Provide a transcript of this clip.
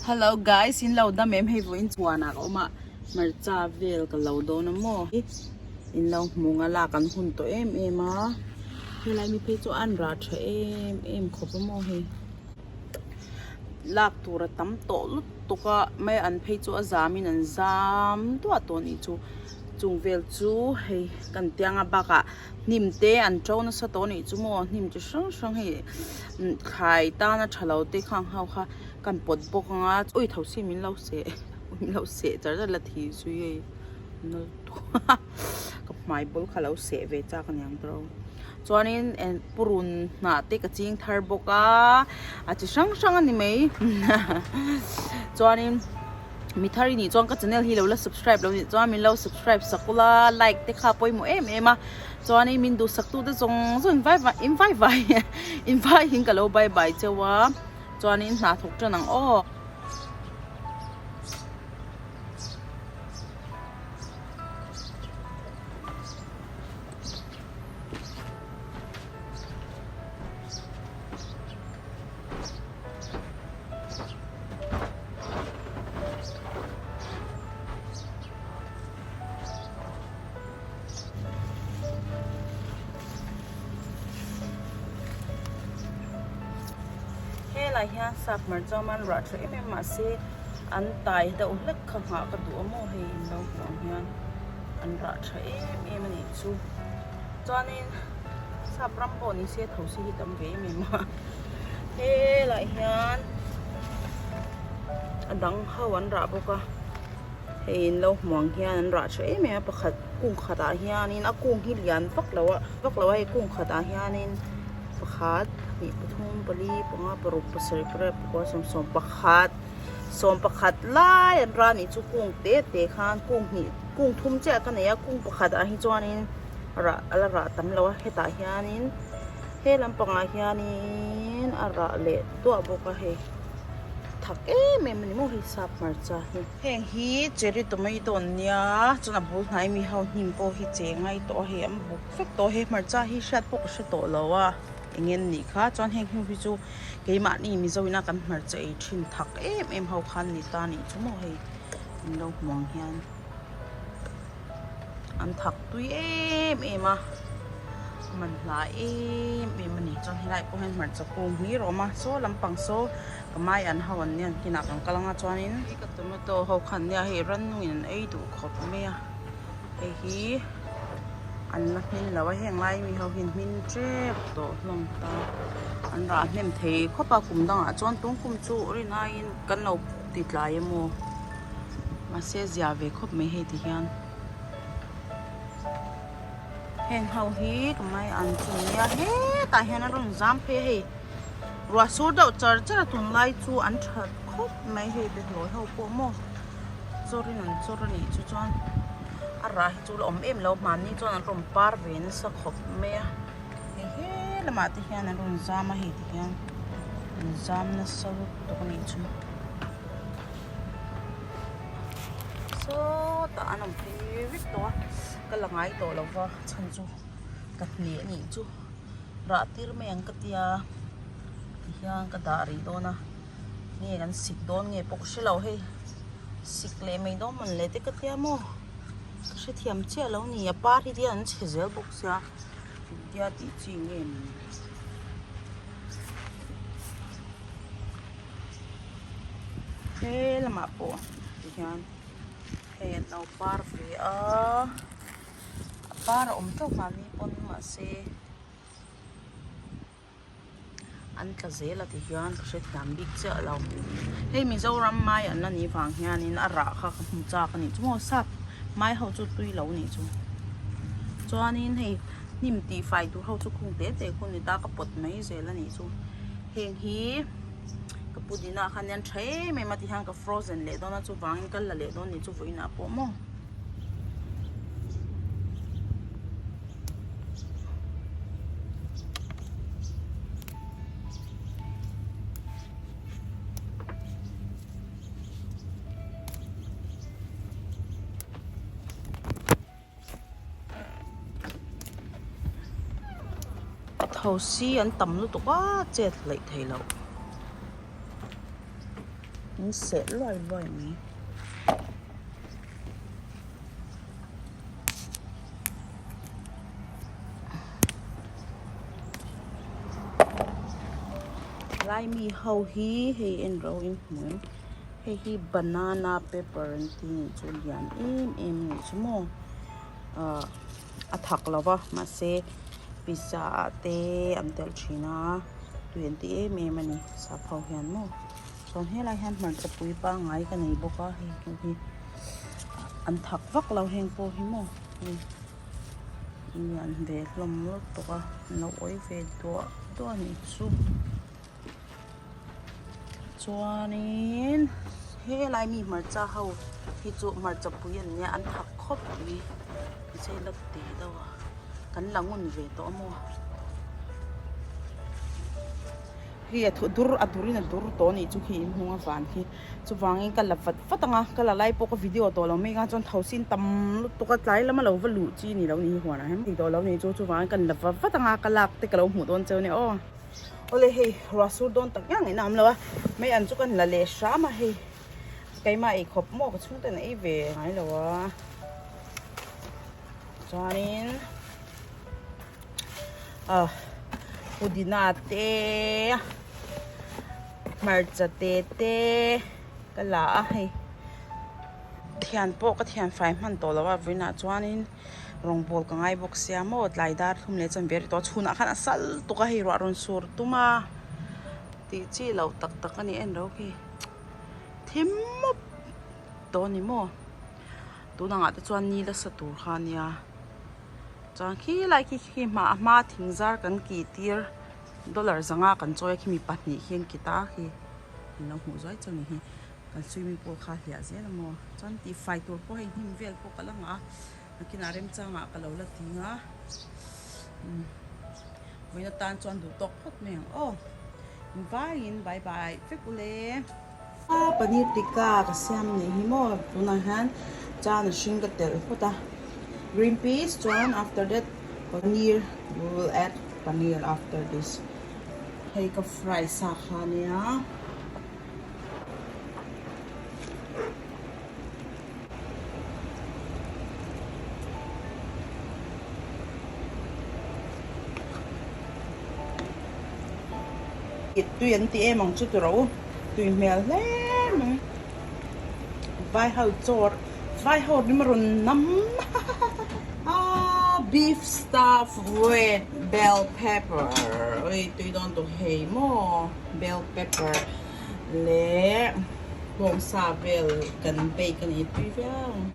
Hello guys in lo dam em hei vawiin chhuanah ka awm a hmarcha vel ka lo dawn a maw in lo hmu nga lak an hun tawh em em a helai mi phei chu an rah tha em em khawp a maw hei lak tur a tam tawh lutuk a mai an phei chu a zam in an zam duah tawh a nih chu chung vel chu hei kan tiang a bakah hnim te an to nasa tawh a nih chu maw hnim chi hrang hrang hei thlai tana tha lo te khang ho kha kan pawt bawk ang a ui tho si min lo seh min lo seh char char la thi zui hei ka hmai bul kha lo seh ve chak aniang tawh chuanin purun hnah te ka ching thar bawk a a chi hrang hrang a ni mai chuanin. Mi thar i nih chuan ka channel hi lo la subscribe lo nih chuan min lo subscribe sak ula like te kha pawimawh em em a chuanin min duhsak tu te zawng zawng in vai vai in vai vai in vai in ka lo bye bye cheu a chuanin hna thawk tan ang aw. Helai hian sap hmarcha awm a an rah tha em em mahse an tai deuh hlek kha nghah ka duh a maw hei in lo hmuh ang hian an rah tha em em a nih chu chuanin sap ram pawh ni se thosi hi tam ve em em a. Helaiah hian a dang ho an rah bawk a hei in lo hmu ang hian an rah tha em em a pakhat kung khatah hianin a kung hi lian vak lo a vak lo a hei kung khatah hianin pakhat hnih pathum pali panga paruk pasarih pariat pakua sawmsawm pakhat sawm pakhat lai an rah anih chu kung te te khan kung hnih kung thum chiah ka nei a kung pakhat ah hi chuanin rah a la rah tam lo a hetah hianin. He lampangah hianin a rah leh duah bawk a hei thak em em a ni maw hei sap hmarcha hi. Heng hi cherry tomato an nia chuan a bul hnai mi ho hnim pawh hi che ngai tawh a hei an buk vek tawh a hei hmarcha hi hriat pawh ka hre tawh lo a eng nge nih kha chuan heng hnu hi chu keimahni mizo ina kan hmarcha ei thin thak em em ho khan ni ta nih chu maw hei an lo hmu ang hian. An thak tui em em a a man hla em em a ni chuan helai pawh hian hmarcha kung hlir a awm a saw lampang saw ka mai an ho an nia kinah kan kal anga chuanin ka tomato ho kha an nia hei rannungin an ei duh khawp mai a hei hi an la hmin lo a heng lai mi ho hian hmin tep tawh hlawm ta an rah hnem thei khawp a kum dangah chuan tun kum chu rin aiin kan lo ti tlai emaw. Mahse zia ve khawp mai hei ti hian heng ho hi ka mai an chu nia hetah hian a rawn zam phei a hei ruah sur deuh char char a tunlai chu an that khawp mai hei behlawi ho pawh maw chawrin an chawr a nih chu chuan a rah hi chu la awm em lo hmanni chuan an rawn par ve nasa khawp mai a hei he lamah te hian an rawn zam a hei ti hian an zam nasa lutuk a nih chu. Sawtah an awm phei vek tawh a ka la ngai tawh lo va chhan chu ka hneh a nih chu rah tir mai ang ka tia tihian ka dah rih dawn a nge kan sik dawn nge pawh ka hre lo hei sik leh mai dawn mawn le te ka tia maw ka hrethiam chiah lo ni a par hi te hian an chhe zel bawk sia engtia tih chi nge ni. He lamah pawh tihian hei an lo par ve a a par a awm teuh mahni pawn mahse an tla zel a tihian ka hrethiam bik chiah lo hei Mizoram mai an la nih vang hianin a rah kha ka hmu chak a nih chu maw sap mai ho chu tui lo nih chu chuanin hei hnim tih fai tur ho chu khung te te khu ni ta ka pawt mai zel a nih chu heng hi. Ka pudina khan hian tha em em a ti hian ka frozen leh dawn a chuvangin ka la leh dawn ni chu vawiinah pawh maw. Thosi an tam lutuk a chet hleih theih loh. Min seh luai luai mai. Lai mi ho hi hei en ro in hmu em hei hi banana pepper an tih nih chu lian em em a nih chu maw ah a thak lo va mahse pizza ah te an telh thin a tui an ti em em a ni sap ho hian maw chuan helai hian hmarcha pui pangngai ka nei bawk a hei hi an thak vak lo heng pawh hi maw hei. Lian ve hlawm lutuk a an lo awih ve duah duah a nih chu chuanin helai mi hmarcha ho hi chu hmarcha pui an nia an thak khawp mai chei la ti deuh a kan la ngun ve tawh a maw. Khi a thu dur a durin a dur tawh a nih chu khi inhnung a van khi chuvangin ka la vat vat ang a ka la lai pawh ka video tawh lo mai ang a chuan thosin tam lutuk a tlai lama lo va luh chi ni lo ni hi huanah hian tih tawh lo ni chu chuvangin kan la vat vat ang a ka lak te ka lo hmuh dawn cheu nia aw awle hei ruah sur dawn tak ngang in a awm lo a mai an chu kan la leh hram a hei keimah ei khawp maw ka chhungten a ei ve ngai lo a chuanin. Ah pudina te hmarcha te te ka la a hei thian pawh ka thian fai hman tawh lo a vawiinah chuanin rawngbawl ka ngai bawk sia maw tlai dar thum leh chuan ber tawh chhunah khan a sal tuk a hei ruah rawn sur tum a tih chi loh tak tak a ni en ro khi thim mawp tawh a ni maw tunangah te chuan ni la sa tur kha a nia. Chuan khi lai khi khi hma a hma thing zar kan kih tir dollar zanga kan chawi a khimi pahnih khi an kit a khi an lo hmuh zuai chu a ni hi kan swimming pool kha a hliah zel a maw chuan tih fai tur pawh hei hnim vel pawh ka la ngah a nakinah remchangah ka lo la ting a umm vawiin atan chuan duh tawk phawt mai ang aw vaiin bye bye vek ule. Paneer tikka ka siam nih hi maw tunah hian chana hring ka telh phawt a green peas chuan after that paneer we will add paneer after this hei ka fry sa kha ania. Tui an ti em ang chu tiro tui hmel hle mai vai ho chaw vai ho rim a rawn nam a beef stuff with bell pepper ui tui dawn tawh hei maw bell pepper leh bawngsa vel kan bake a ni tui viau.